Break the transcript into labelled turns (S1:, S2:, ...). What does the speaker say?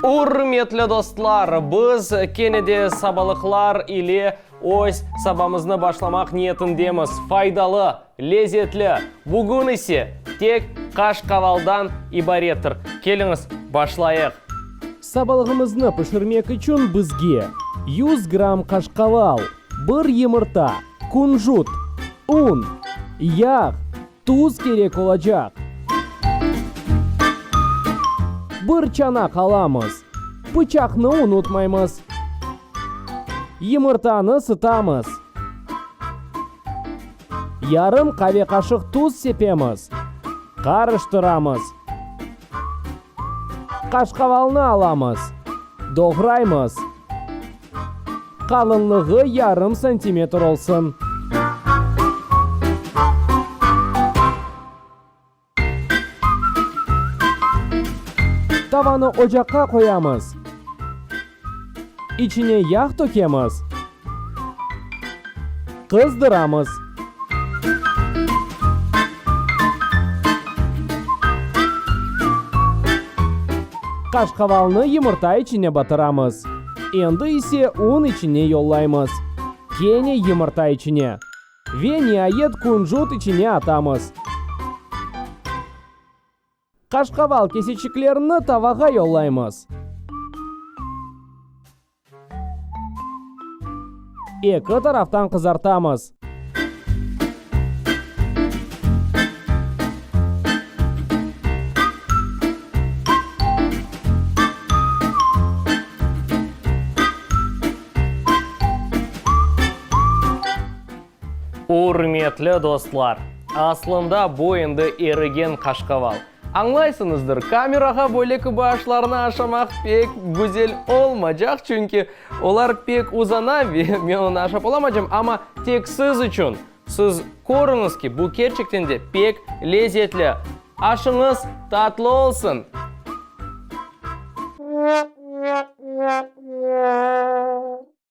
S1: Ürmetli dostlar, biz kene de sabalıqlar ile öz sabamıznı başlamaq niyetindemiz. Faydalı, lezetli, bugün ise tek qaşqavaldan ibarettir. Keliñiz, başlayıq. Sabalığımıznı pişirmek içün bizge 100 gramm qaşqaval, bir yımırta, kunjut, un, yağ, Tuz kerek olacaq. Bir çanaq alamız. Pıçaqnı unutmaymız. Yımırtanı sıtamız. Yarım qave qaşıq tuz sepemiz. Qarıştıramız. Qaşqavalnı alamız. Doğraymız. Qalınlığı yarım santimetr olsun. Tavanı ocaqqa qoyamız. İçine yağ tökemiz. Qızdıramız. Qaşqavalnı yımırta içine batıramız. Endi ise un içine yollaymız. Kene yımırta içine. Ve niayet kunjut içine atamız. Qaşqaval keseçiklerini tavağa yollaymız. Eki taraftan qızartamız. Ürmetli dostlar! Aslında bu endi erigen qaşqaval. Añlaysıñızdır, kamerağa böyle kibi aşlarnı aşamaq pek güzel olmacaq, çünki olar pek uzana ve men onı aşap olamacam, amma tek siz içün, siz körüñiz ki, bu kerçekten de pek lezetli. Aşıñız tatlı olsun!